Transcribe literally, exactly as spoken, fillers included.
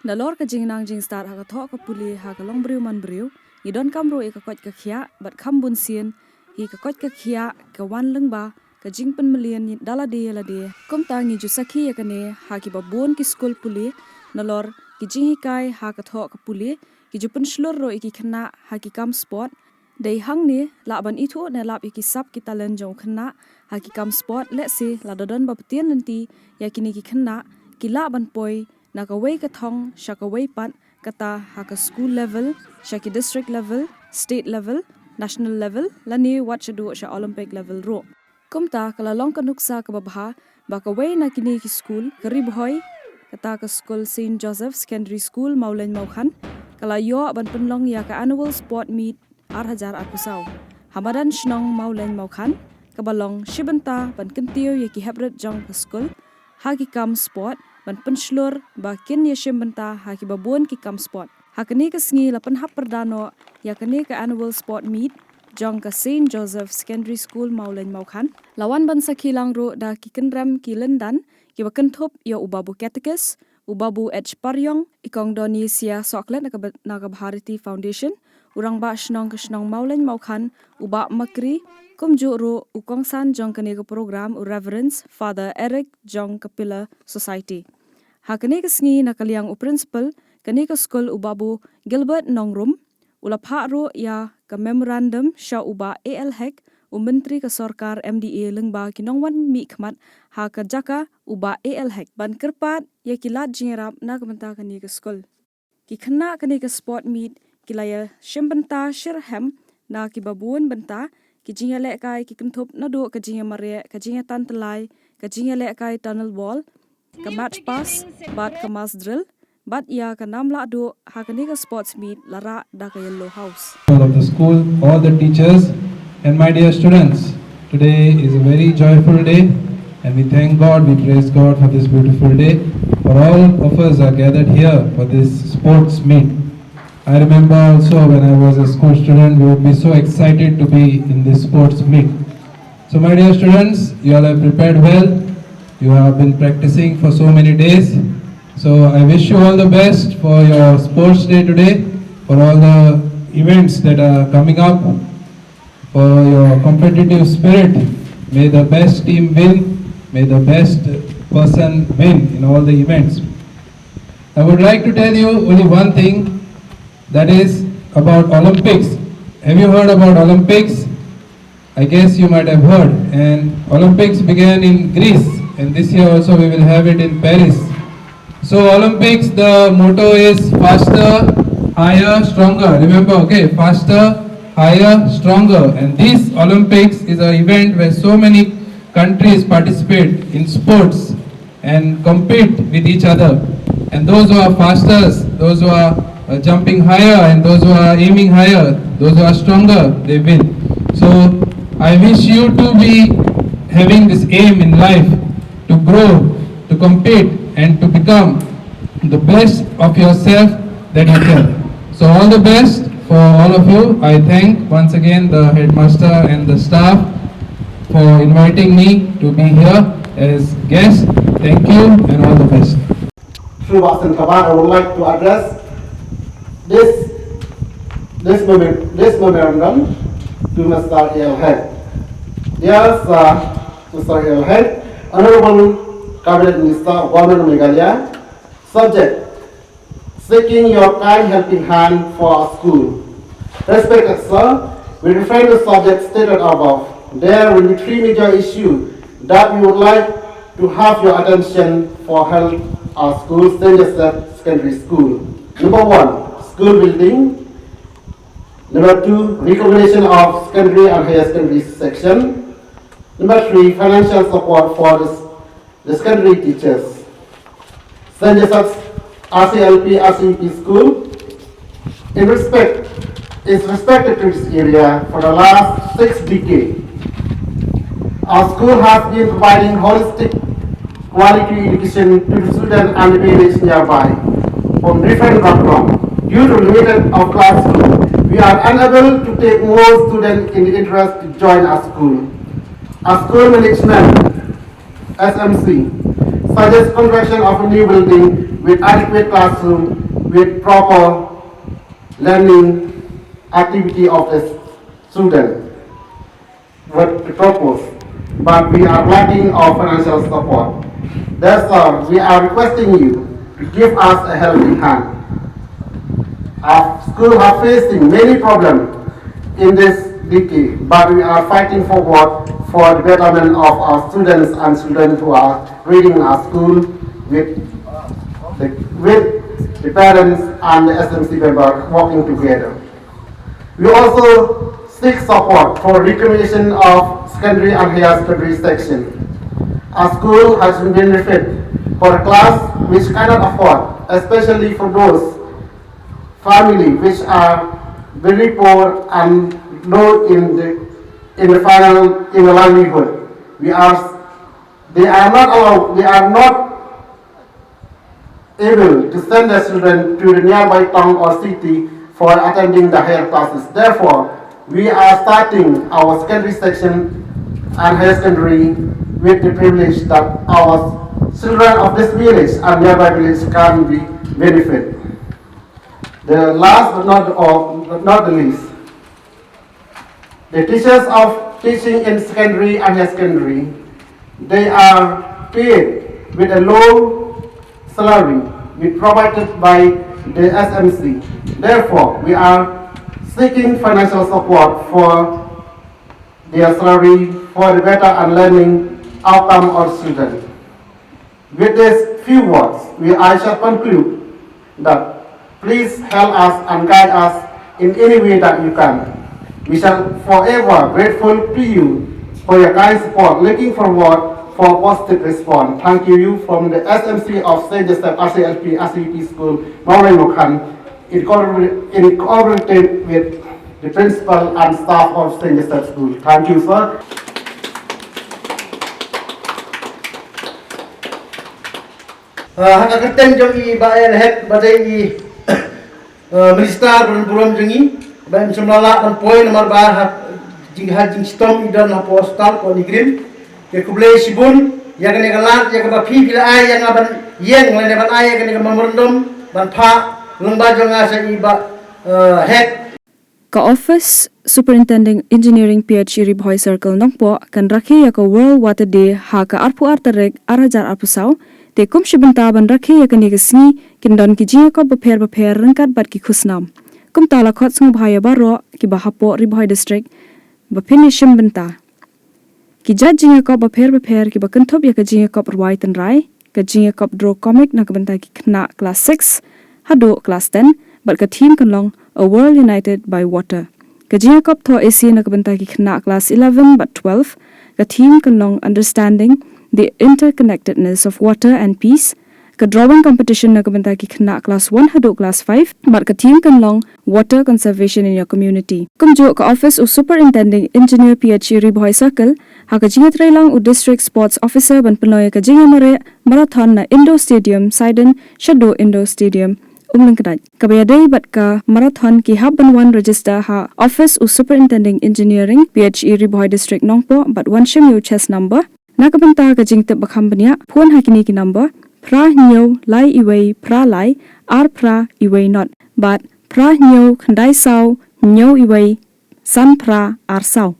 Nalor ka jingnang jingstad ha ka thoh ka pule ha ka longbriew manbriew, ngi donkam ruh ïa ka koit ka khiah bad kham bunsien hi ka koit ka khiah ka wan lyngba ka jingpynmlien da lade ïa lade. Kumta ngi ju sakhi ïa kane ha kiba bun ki skul pule, nalor ki jinghikai ha ka thoh ka pule, ki ju pynshlur ruh ïa ki khynnah ha ki kam sport. Dei hangne lah ban ithuh ne lap ïa ki sap ki talent jong u khynnah ha ki kam sport, lehse lada don ba pyntian lynti ïa kine ki khynnah, ki lah ban poi na kawei ka thong sha kawei pat, kata ha ka school level, sha ki district level, state level, national level, lane wat shaduh sha Olympic level ruh. Kumta ka la long ka nuksa kaba bha ba kawei na kine ki skul ka Ri Bhoi, kata ka skul Saint Joseph Secondary School Mawlein Mawkhan, ka la ïoh ban pynlong ïa ka annual sport meet ar hajar arphew saw ha madan shnong Mawlein Mawkhan, kaba long shi bynta ban kyntiew ïa ki heprit jong ka skul ha ki kam sport, ban pynshlur ba kin ïashim bynta ha kiba bun ki kam sport. Ha kane ka sngi la pynhap pyrda noh ïa kane ka annual sport meet jong ka Saint Joseph Secondary School Mawlein Mawkhan. La wan ban sakhi lang ruh da ki kynrem ki lyndan kiba kynthup ïa u Babu Catechist, u Babu H Pariong, i Kong Donisia Soklet na ka, na ka Bharati Foundation, u Rangbah Shnong ka shnong Mawlein Mawkhan, u Bah Makri, kumjuh ruh u kongsan jong kane ka program, u Reverend Father Eric jong ka Pillar Society. Ha kane ka sngi na ka liang u Principal kane ka skul, u Babu Gilbert Nongrum, u la phah ruh ïa ka memorandum sha u Bah A L Hek, u Myntri ka Sorkar M D A, lyngba ki nongwan mihkhmat ha ka jaka u Bah A L Hek, ban kyrpad ïa ki lad jingïarap na ka bynta kane ka skul. Ki khynnah kane ka sport meet ki la ïashim bynta shitrhem na kiba bun bynta, ki jingïalehkai ki kynthup naduh ka jingïamareh, ka jingïatan tylli, ka jingïalehkai tunnel ball, ka march past bad ka mass drill, bad ïa ka nam lahduh ha kane ka sports meet la rah da ka Yellow House. Of the school, all the teachers, and my dear students, today is a very joyful day, and we thank God, we praise God for this beautiful day. For all of us are gathered here for this sports meet. I remember also when I was a school student, we would be so excited to be in this sports meet. So, my dear students, you all have prepared well. You have been practicing for so many days. So, I wish you all the best for your sports day today, for all the events that are coming up, for your competitive spirit. May the best team win. May the best person win in all the events. I would like to tell you only one thing, that is about Olympics. Have you heard about Olympics? I guess you might have heard. And Olympics began in Greece, and this year also we will have it in Paris. So Olympics, the motto is faster, higher, stronger. Remember, okay, faster, higher, stronger. And this Olympics is an event where so many countries participate in sports and compete with each other. And those who are fastest, those who are uh, jumping higher, and those who are aiming higher, those who are stronger, they win. So I wish you to be having this aim in life to grow, to compete, and to become the best of yourself that you can. So all the best for all of you. I thank once again the headmaster and the staff for inviting me to be here as guest. Thank you and all the best. Through Bah Sen Kaban, I would like to address this, this, moment, this memorandum to Mister A L Hek. Yes, uh, Mister A L Hek, Honorable Cabinet Minister of Government of Meghalaya, subject seeking your kind helping hand for our school. Respected sir, we refer to subject stated above. There will be three major issues that we would like to have your attention for help our school, Saint Joseph Secondary School. Number one, school building. Number two, recognition of secondary and higher secondary section. Number three, financial support for the, the secondary teachers. Saint Joseph's R C L P, R C P school in respect, is respected to this area for the last six decades. Our school has been providing holistic quality education to the students and the parents nearby from different backgrounds. Due to limited of classroom, we are unable to take more students in the interest to join our school. Our school management, S M C, suggest construction of a new building with adequate classroom with proper learning activity of the student with the purpose, but we are lacking of financial support. Therefore, we are requesting you to give us a helping hand. Our school are facing many problems in this decade, but we are fighting forward for the betterment of our students and students who are reading in our school with the, with the parents and the S M C member working together. We also seek support for recreation of secondary and higher secondary section. A school has been refit for a class which cannot afford, especially for those family which are very poor and low in the in the final in the livelihood. We are they are not allowed. They are not able to send their children to the nearby town or city for attending the higher classes. Therefore, we are starting our secondary section and higher secondary with the privilege that our children of this village and nearby village can be benefit. The last but not the, all, but not the least, the teachers of teaching in secondary and higher secondary, they are paid with a low salary, with provided by the S M C. Therefore, we are seeking financial support for their salary for the better and learning outcome of students. With these few words, we I shall conclude that please help us and guide us in any way that you can. We shall forever grateful to you for your kind support. Looking forward for a positive response. Thank you, you from the S M C of Saint Joseph R C L P R C U P School, Mawlai Mukhan, in, co- in cooperative with the principal and staff of Saint Joseph School. Thank you, sir. Ah, ha ka kyrteng jong i Bah L Hek ba dei i ah, minister ban burom jong i ba im sum la lah ban poi namar ba ha jing ha jing stom i don ha po hospital ko ni grim. Ke khublei shibun ïa kane ka lad ïa ka ba phi phi la ai ïa nga ban ïeng lane ban ai ïa kane ka memorandum ban pha lung ba jong nga sa i Bah ah, Hek. Ka Office Superintendent Engineering P H E Ri Bhoi Circle Nongpoh kan rakhe ïa ka World Water Day ha ka arphew ar tarik ar hajar arphew saw. Te kum shi bynta ban rakhe ïa kane ka sngi kin don ki jingïakop bapher bapher ryngkat bad ki khusnam. Kumta la khot sngewbha ïa baroh kiba hapoh Ri Bhoi District ba phin ïashim bynta. Ki jait jingïakop bapher bapher kiba kynthup ïa ka jingïakop rwai tynrai, ka jingïakop draw comic na ka bynta ki khynnah klas six haduh klas ten, bad ka theme kan long A World United by Water. Ka jingïakop thoh essay na ka bynta ki khynnah klas eleven bad twelve, ka theme kan long Understanding the Interconnectedness of Water and Peace, ka drawing competition na ka bynta ki khynnah klas one haduh klas five, bad ka theme kan long Water Conservation in Your Community. Kumjuh ka Office u Superintending Engineer P H E Ri Bhoi Circle, ha ka jingïatreilang u District Sports Officer ban pynlong ïa ka jingïamareh marathon na Indoor Stadium Saiden shaduh Indoor Stadium Umlyngkdait. Kaba ïadei bad ka marathon ki hap ban wan register ha Office u Superintending Engineering P H E Ri Bhoi District Nongpoh bad wan shim ïa u chest number. Na ka bynta ka jingtip ba kham bniah, phone ha kine ki number, phra hynñiew lai iwei phra lai ar phra iwei not, bad phra hynñiew khyndai saw hynñiew iwei san phra ar saw.